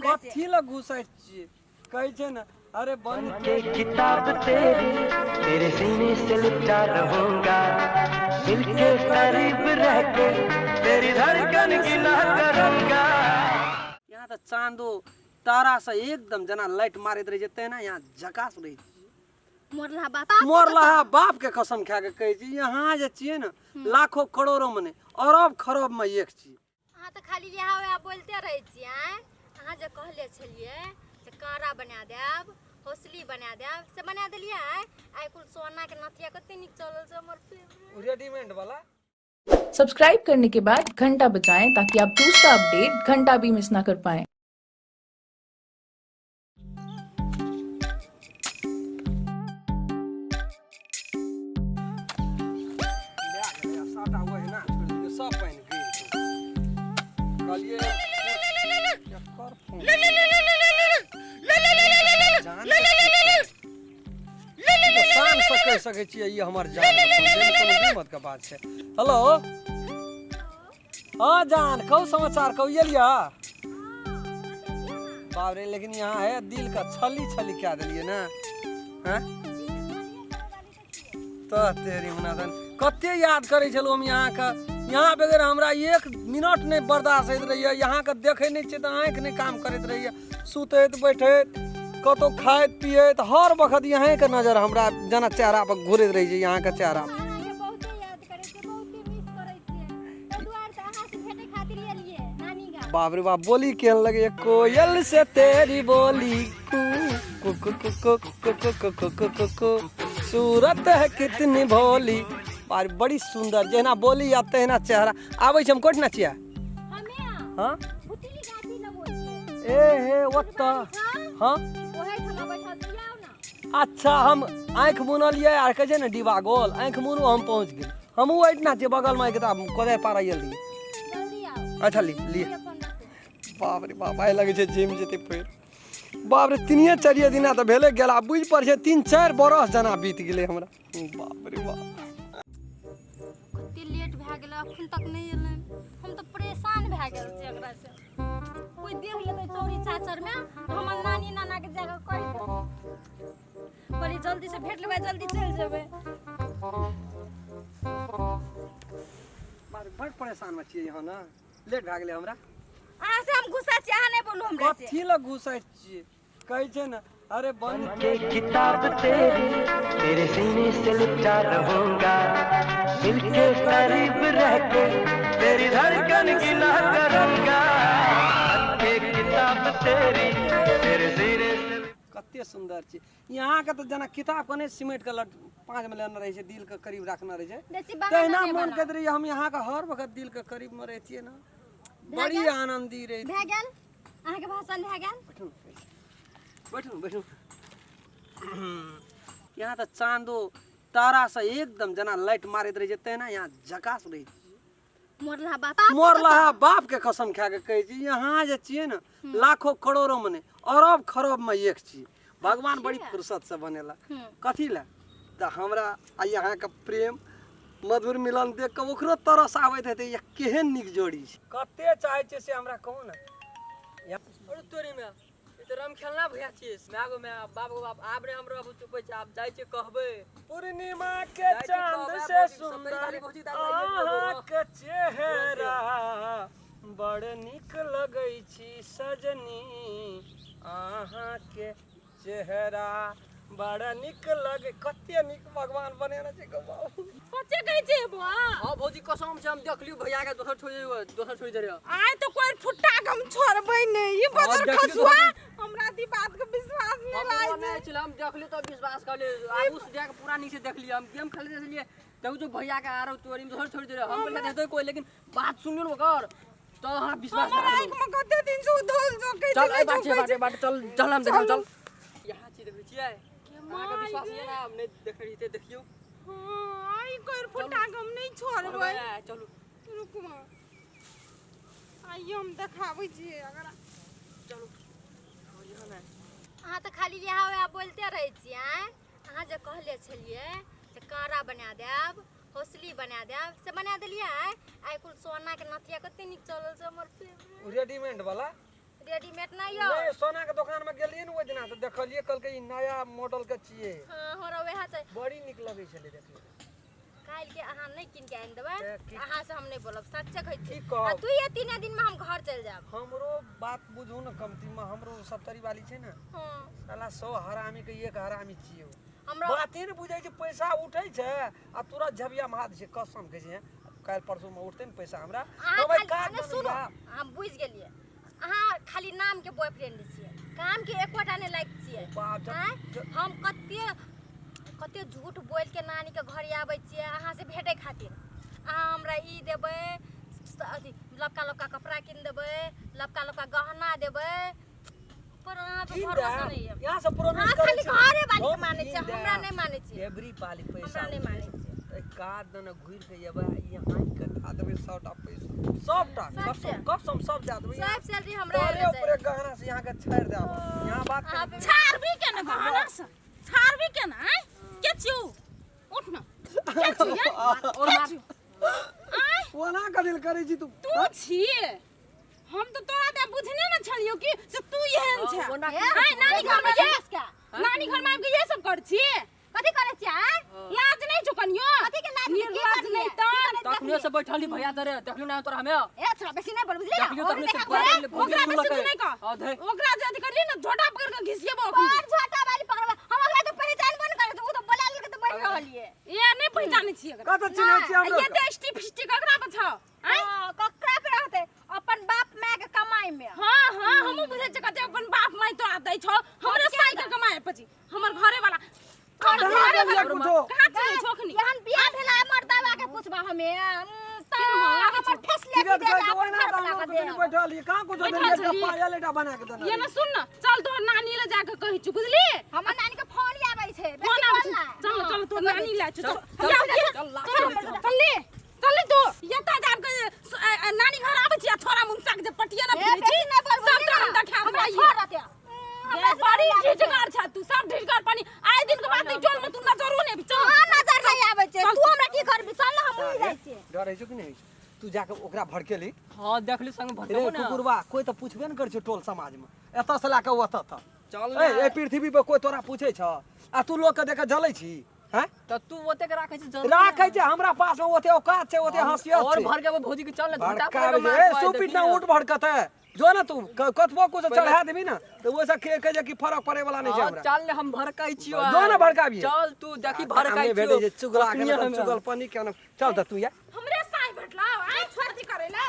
हमरा से। कथी लए घुसै छियै? कहै छै ने, अरे बन के किताब तेरी, तेरे सीने से लिपटा रहूंगा, दिल के करीब रह के तेरी धड़कन गिना करूंगा। यहाँ तऽ चाँदो तारा से एकदम जेना लाइट मारैत रहै छै तहिना यहाँ झकास रहै छै। मोरला बाप। मोरलाहा बाप के कसम खा के कहै छी, यहाँ जे छियै ने, लाखों करोड़ों में नहि, अरब खरब में एक छी। अहाँ तऽ खाली इएह उएह बोलिते रहै छियै। आँय, अहाँ जे कहले छलियै जे काँड़ा बना देब, हौसली बना देब, से बना देलियै? आइ कुल सोनाके नथिया कते नीक चलल छै, हमर फेवरेट रेडीमेड वाला। सब्सक्राइब करने के बाद घंटा बजाएं ताकि आप दूसरा अपडेट घंटा भी मिस ना कर पाएं। लए गेलै आ सबटा ओहिना छोड़ि देलकै, सब पानि गिर गेल। कहलियै एकर फोन जान तऽ शान से कहि सकै छियै, ई हमर जान के फोन छै, एहिमे कोनो हिम्मत के बात छै। हेलो, हाँ जान, कहू समाचार, कहू। एलियै? बाप रे, लेकिन यहाँ है दिल का छली छली कए देलियै ने। हैं तऽ तेरी हुनादन, कते याद करै छलहुँ हम यहाँके। यहाँ बगैर हमरा एक मिनट नहि बर्दाश्त होइत रहैए। यहाँके देखै नहि छियै तऽ आँखि नहि काम करैत रहैए। सुतैत बैठैत, कतहु खाइत पियैत, हर वक्त यहीँके नजर हमरा जेना चेहरा पर घुरैत रहै छै, यहाँके चेहरा। अहाँके बहुते याद करै छियै, बहुते मिस करै छियै, ताहि दुआरे तऽ अहाँ से भेटै खातिर एलियै नानी गाम। बाप रे बाप, बोली केहन लगैए, कोयल से तेरी बोली, कू कु कु कु कु कु कु कु कु कु कु कु, सूरत है कितनी भोली। बाप रे, बड़ी सुंदर, जहिना बोली आ तहिना चेहरा। आबै छै हम कोठिना छियै? हमे हाँ, भुतली गाछी लगो छियै। ए हे, ओतऽ? हाँ, ओहे ठमा बैठल छियै, आउ ने। अच्छा, हम आँखि मुनलियै आर कहै छै ने डिबा गोल, आँखि मुनू हम पहुँच गेल। हमहूँ एहिठिना छियै बगलमे, एक तऽ कोदारि पारऽ आयल रहियै। जल्दी आउ। अच्छा, ली लिअ। फोन राखू। बाप रे बाप, आइ लगै छै जिम जेतै फेर। बाप रे, तीनिए चारिए दिना तऽ भेलै गेला, बुझि पड़ै छै 3-4 बरस जेना बीत गेलै हमरा। बाप रे बाप, कते लेट भए गेलै, अखन तक नहि एलै। हम तऽ परेशान भए गेल छी एकरा से। कोइ देख लेतै चौरी चाचरमे, हमर नानी नानाके जाकऽ कहि देतै। कहलियै जल्दी से भेट लेबै, जल्दी चलि जेबै। बाप रे, बड़ परेशानमे छियै यहाँ ने, लेट भए गेलै हमरा। अहाँ से हम गुस्सा छी, अहाँ नहि बोलू हमरा से। कथी लए घुसै छियै? कहै छै ने, अरे बन के किताब तेरी, तेरे सीने से लिपटा रहूंगा, दिल के करीब रह के तेरी धड़कन गिना करूंगा, के किताब तेरी, तेरे सीने से। कते सुन्दर छै यहाँके तऽ, जेना किताब के नहि सिमेट के लट पाँचमे लेने रहै छै, दिल के करीब रखने रहै छै, बेसी बहाना तहिना नहि मन बनाउ। करैत रहियै हम यहाँके हर वक्त दिल के करीब मे रहितियै ने, बड़ी आनंदी रहितियै। भए गेल अहाँके भाषण, भए गेल। बैठू बैठू बैठू। यहाँ तऽ चाँदो तारा से एकदम जेना लाइट मारैत रहै छै तहिना यहाँ झकास रहै छै। मोरला बाप। मोरलाहा बाप के कसम खा के कहै छी, यहाँ जे छियै ने, लाखों करोड़ों में नहि, अरब खरब में एक छी। भगवान बड़ी फुर्सत से बनेला। कथी लए तऽ हमरा आ यहाँके प्रेम मधुर मिलन देख कऽ ओकरो तरस आबैत हेतै, या केहन नीक जोड़ी छै। कते चाहै छियै से हमरा कहू ने। अरे तोरी में, ई तऽ राम खेलना भैया छियै। My go my, बाप गो बाप, आब रे हमरो अब चुपै छै, आब जाइ छियै कहबै। पूर्णिमा के जाइ छी चांद कहबै, से भौजी, सब सुंदर परिवारी भौजी तऽ आब आइए गेल। अहाँके चेहरा बड़ नीक लगै छी सजनी, अहाँके चेहरा बड़ नीक लगे। कते नीक भगवान बनेने छै गौ बाबू। सच्चे कहै छियै बौआ? हाँ भौजी, कसम से हम देखलियो भैया के दोसर छोड़ी, दोसर छोड़ी दे रहे। आइ तऽ कोइ फुट्टा के हम छोड़बै नहि, ई बजर देखियौ। खसुआ हमरा दी बात के विश्वास नहि हम लागै नहि छल, हम देखलियो तऽ विश्वास करलियो। आगू से जाके पूरा नीचे देखलियो। हम गेम खेलते छलिए, देखू जो भैया के आरो तोरी में दोसर छोड़ी दे रहे। हम बोले देते कोई, लेकिन बात सुनियो ने ओकर तो हमरा विश्वास हमर ना। आँखि में कते दिन से उधल झोंकै चल छै। ए बाटे बाटे बाटे, चल चल, हम देखब, चल। यहाँ चीज देखै छियै, अहाँके विश्वास ये ना, हम नहि देखै रहिते। देखियौ। हाँ, ई कोइ फुट्टा के हम नहि छोड़बै। चलू। रुकू, आइयो हम देखाबै छियै अगर। चलू। अहाँ तऽ खाली इएह उएह बोलिते रहै छियै। आँय, अहाँ जे कहले छलियै जे काँड़ा बना देब, हौसली बना देब, से बना देलियै? आइ कुल सोनाके नथिया कते नीक चलल छै, हमर फेवरेट रेडीमेड वाला। रेडीमेड नहीं यौ। नहीं, सोना के दुकान में गेलियै ने ओहि दिना तऽ देखलियै, कहलकै ई नया मॉडल के छियै। हाँ, हमरा वएह चाही। बड़ी नीक लगै छलै देखै। काल्हि के अहाँ नहि कीन के आनि देबै, ए, की- अहाँ से हम नहि बोलब, सच्चे कहै छी। की कहब? आ 2-3 दिन में हम घर चलि जायब। हमरो बात बुझू ने कमती में, हमरो सप्तरी वाली छै ने। हाँ। साला 100 हरामी के एक हरामी छियै ओ। हमरा बाते ने बुझै छै, पैसा उठै छै आ तुरंत झबिया में हाथ छै। कसम कहै छै, काल्हि परसू में उठतै ने पैसा हमरा, अहाँ कहबै खाली काज नहि, बनै सुनू, या। हम बुझि गेलियै, अहाँ खाली नाम के बॉयफ्रेंड छियै, काम के एकोटा नहि लायक छियै। बाप, जब- आँय? जब- हम कते कते झूठ बोलि के नानी के घर आबै छियै अहाँ से भेटै खातिर। अहाँ हमरा ई देबै, अथी लबका लबका कपड़ा कीन देबै, लबका लबका गहना देबै, पर अहाँ पे कीन भरोसा देब। नहीं है। यहाँ से प्रॉमिस अहाँ करै खाली छी। घरे वाली के हम मानै छियै, कीन हमरा देब। नहि मानै छियै। एवरी पाली पैसा हमरा नहि मानै छियै। काज दने घुरि के एबै, यहाँ के दऽ देबै सबटा पैसा, सबटा। सब कसम से। कसम सब दऽ देबै। सब सैलरी हमरा तोरे एने ऊपरे चाही। गहना से यहाँ के छोड़ि देब। यहाँ बात अहाँ करी। पे- छाड़बी के ना गहना से, छाड़बी के ना, आँय? के छियौ? उठ ना। के छियौ, ये? और के मार। छियौ? आँय? ओना कथी लए करै छी तू? तू छियै? हम तो तोरा दे बुझने न छलियौ कि से तू एहन छै। ओना हे? आँय, नानी घर में ये क्या? नानी घर में आबि के ये सब कर छी? कथी करै छियै, आँय? लाज नहीं छौ कनियो? कथी के लाज? की निर्लाज करलियै? नहीं तर। तखने से बैठल ही भैया तरे देखलू ना तोरा हमे। ए छोरा, बेसी नहीं बोल, बुझलियै? देखलियौ और तखने से देखा बोल। घरे। ओकरा बेसी तू नहीं कह। हां, धे। ओकरा जे अथी करलियै ना, झोटा पकड़ के घिसियेबो अखनी। पर झोटा वाली पकड़बै हम, ओकरा तो पहचानबो नहीं करै, उ तो बोला लेलकै तऽ बढ़ि रहलियै। ए नहीं पहचानै छियै एकरा। कतऽ चिन्है छियै आ हमरो? ये ते स्टी फिस्टी ककरा पर छौ? आँय? हाँ, ककरा पे रहतै? अपन बाप माय के कमाई में। हाँ हाँ, हमहूँ बुझै छियै कते अपन बाप माय तोरा दै छौ। हमरे साई के कमाए पची हमर घरे वाला, हमर कहाँ घरे गेलियै वाला। कुछो? कहाँ चलै छौ अखनी? एहन बियाह भेला मर्दावा के पूछबा हमे? तऽ केहन मन लागै हमर छौ? फैसले की दे कहै छै, अपन ओहिना घर तऽ वाला हमरो के कुछो देब। बैठल हियै, कहाँ कुछो बैठल देलियै? एकटा छलियै। पायल एकटा बना के देने ये ना सुन ना, चल तोहर नानी ले जाके कहै छु, बुझली? हमर नानी के फोन आबै छै, बेसी फोन आबै बोल छै। ना। चल चल, तोहर नानी ले चल। चल, चल चल, चल, लाज चल चल। चल ले, चल ले तू। ये ता जाब के नानी घर आबै छी आ छोरा मुंसा के जे पटिया ना ए, फिरै छी, बेसी नहि बोल, सब बुझली तोरा ना? हम देखा हमरा देबै। छोड़ रहतै। ये बड़ी ढिठगर छ तू, सब ढिठगर पानी। आइ दिन के बाद टोल में तू नजरो नहि चल। हाँ, नजर नहीं आबै छै। चल। तू हमरा की करबी? चल ना, हमहूँ जाइ छियै। डर होइ छौ कि नहि होइ छौ? तू जाके ओकरा भड़केली। हां, देखली संग रे भड़केबो ना। कुकुरबा, कोई तऽ पूछबे ने करै छौ टोल समाज में, एतऽ से लए कऽ ओतऽ तक। चल ए ना। ए पृथ्वी पर कोई तोरा पूछै छ आ तू लोग के देख के जलै छी? हैं? त तू ओते के राखै छी जल्दी। राखै छै, हमरा पास में ओते औकात छै, ओते हंसियत और छै। भड़केबो भौजी के, चल ना, झूठा भड़काबै छै। ए सुपीट ना ऊँट भड़कतै, जो ना तू कतबो कुछ चढ़ा देबी ना तऽ ओहिसँ के कहै छै कि फरक पड़ै वाला नहि छै हां हमरा। चल ने, हम भड़कै छियो। जो ना भड़काबियै। चल तू देखी, भड़कै नहि छियो। भेटै छै चुगला के अखनिये ने, हमरा। चुगल पनी के ने। चल तऽ तू या। हमरे साई भेटला आइ छोटी करेला।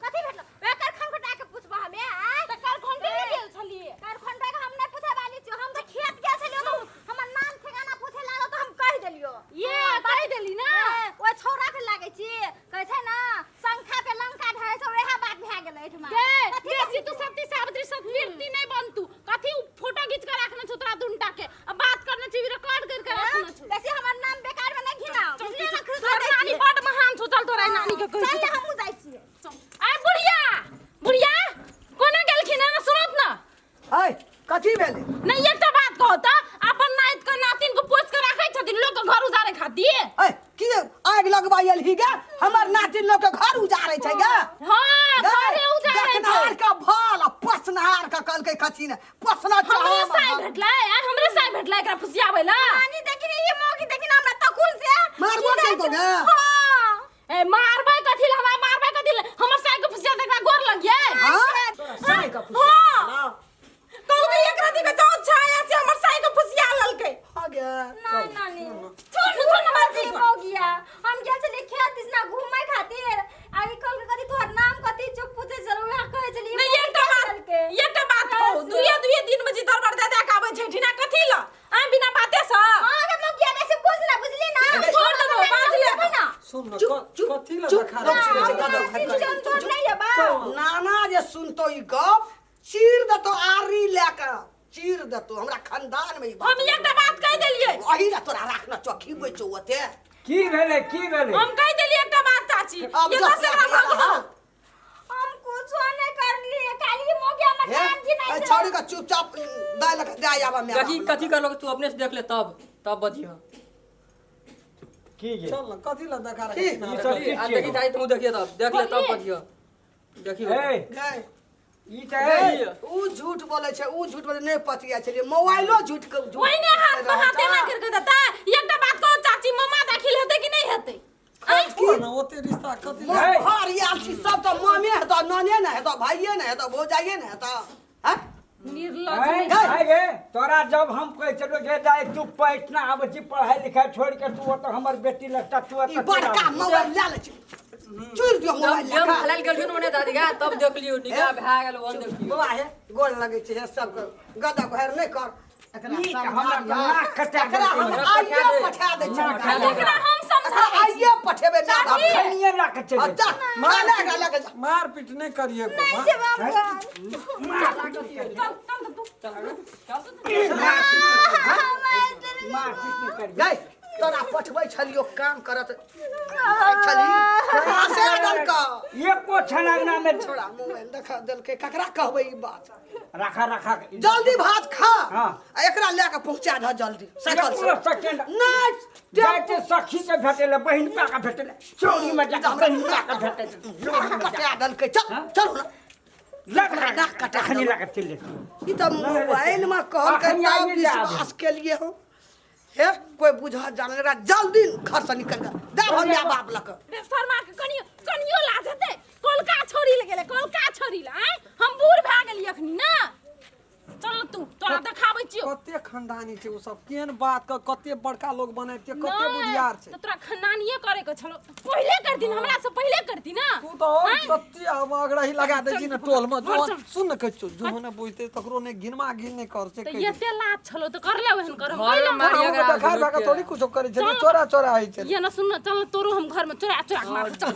कथी भेटलो? ए कारखान के पूछबा हमे, आँय? तऽ कारखंडे ने गेल छलियै। कारखान के हम नहि पूछे वाली छियो। हम तऽ खेत गेल छलियो तऽ हमर नाम ठिकाना पूछे लागल तऽ हम कहि देलियो। ये कहि देली ना? ए, ओहि छौड़ा के लागै छी, कहै छै ना शंखा पे लंका ढहै छै, वएह बात भए गेलै एहिठमा। गे कथी बेसी तू सती सावित्री सतवीरती नहीं बन तू। कथी उ फोटो खींच के रखने छौ तोरा दुनटा के, आ बात करने छी रिकॉर्ड कर के रखने छौ। बेसी हमर नाम बेकार में नहीं घिनाओ, चल, बुझलियै ना? चल, खुश तोहर हो जाइ नानी छियै। बड महान छौ, चल तोरा नानी के कहै चल छी। ने, हमहूँ जाइ छियै। आय बुढ़िया, बुढ़िया कोना गेलखिन है ना? सुनत ना। ऐ कथी भेलै? नहीं, एकटा बात कहो त, अपन नाइत के नातिन के पोस के राखै छथिन लोग के घर उजारे खातिर? ऐ की आगि लगवा एलही गे? हमर नातिन लोग के घर उजारै छै गे? हां, घरे उजारे छै। देखनहार के भल आ पोसनहार के कहलकै कथी ने पोसना हमरे चाहो। साई भेटलै, आय हमरे साई भेटलै एकरा फुसियाबै ला। नानी देखी ने, ई मौगी देखी ने हमरा तकुन से मारबो केलकौ गे? हाँ। ए मारबै कथी ला हमरा, मारबै कथी ला हमर साई के फुसिया देखला गोर लगियै? हाँ? साई के फुसिया? हां, कहू त एकरा दिके जाउ छाया से हमर साई के फुसिया ललकै। हाँ गे। नहीं नानी, छोड़ छोड़ ना, मर्जी मौगिया। हम गेल छलियै खेत दिस ना घूमै खातिर, आ ई कहलकै कथी तोहर नाम कथी छौ पूछै छलौ, वएह कहै छलियै। नहीं, एकटा बात, एकटा बात कहू, दुइये दुइये दिन में जे दरबार दे दे के आबै छै ठिना कथी ल आ बिना बाते से? हाँ गे मौगिया, बेसी बुझ ना, बुझली ना? छोड़ देबो, बाज ले। ना। सुन ना, चुप, चुप, कथी ला चुप, देखा गप रहल सुनै छी? छै, गदर सिस्टम तोर नहीं है बा। नाना जे सुनतो ई गप, चीर देतो आरी लए के चीर देतो। हमरा खानदान में ई बात। हम एकटा बात कहि देलियै। अही ला तोरा राखना चौकी बैचो ओते। की भेलै, की भेलै? हम कहि देलियै एकटा बात चाची, अब ये जा, से एकरा जा, भगलो। हाँ। हम कुछो नहीं करलिए, खाली मौगिया हमर हे, नाम गिनाइ ए छै। छौड़ी के चुपचाप दाइ लऽ के दए आबऽ माय देखी बाप। कथी करलो तू अपने से देख ले, तब तब बजिह। की गे? चल ना, कथी ला देखा रहल की? छी? ई सब की आ छियै? देखी दाई, तू देखिए तब देख ले, तब बोलिए। बजिह, देखी। ए गए ई तऽ ऊ झूठ बोलै छै, ऊ झूठ बोलै नहि पतिया छलियै, मोबाइलो झूठ के झूठ। ओहिने हाथ पर हाथ एना कर के देता। एकटा बात कहू चाची, मामा दाखिल हेतै कि नहि हेतै? छोड़ ने, ओते रिश्ता कथी लए? घर आयल छी सब तऽ मामे हेतौ, नाने ने हेतौ, भाइये ने हेतौ, भौजाइये ने हेतौ, हैं? निर्लज। ऐ, ऐ गे, तोरा जब हम कहै छलियौ जे दाइ तू पटना आबै छी पढ़ाइ लिखाइ छोड़ि के, तू ओतऽ हमर बेटी लगता, तू ई ओतऽ बड़का मोबाइल लए लै छै, चुरि दियौ मोबाइल जब गेम लए कऽ। खेलायल गेलियो ने मने दादी गा, तब देखलियो निकाह भए गेल ओहन देखलियो। बौआ हे, गोर लगै छै हे सबके, गदा घोर नहि कर। एकरा ई समझा हमरा दिअ। नाक कटा एकरा हम देलकै। आइये पठा दै छी। नाक एकरा एकरा हम समझा आइये पठेबै माय बाप। खनिये लऽ के चलि अच्छा, मार लए लए के जा। मारपीट नहि करिए। नहि जेबै हम घर। चल चल तू। मारपीट नहि करियै। गै, तोरा पठबै छलियो काम करत छली से देलकौ। एको क्षण अंगना में छोड़ा मोबाइल देखा देलकै, ककरा कहबै ई बात? राखा राखा। जल्दी भात खा। हाँ। आ एकरा लए कऽ पहुँचा दह जल्दी साइकिल से। एको सेकेंड नहि। जाइते सखी के भेटेले, बहिन पा के भेटेले, चौरी में जाके बहिन पा के भेटेले। कटा देलकै, चल चल ना। लग नाक कटा अखनी देलकै। लगा चलि जेतौ। ई तऽ मोबाइल में कहलकै अखनी तब आइए जा। विश्वास केलिए हो। हे, कोई बुझा जाने एकरा, जल्दी घर से निकल गए दे हम माय बाप लक। रे शर्मा के कनियो कनियो लाज हेतै? कोलका छोड़ी ले गेलै, कोलका छोड़ी ले। आँय, हम बूढ़ भए गेली अखनी ना। चल न तू, तोरा देखाबै छियौ। कते खानदानी छै ओ सब, केहन बात क कते बड़का लोग बनेते, कते नहि, बुधियार छै। तऽ तोरा खानदानिये करे के छलो, पहिले करती न, हमरा से पहिले करती ना। तू तऽ और आँय? तते आब अगरही लगा दै छी ने टोल में। चल, चल। सुन ने, कहै छियौ जो ने बुझतै तकरो ने घिनमा घिन नहि कर से तऽ कहि। एते लाज छलो तऽ करले ओहन करम? घरमे कैले? मारिया हम करा देखार भए कऽ देलकै। थोड़ी कुछो करै छलियै, चोरा चोरा होइ छलै। ये न सुन न, चल न, तोरो हम घर में चोरा चोरा के मारब, चल।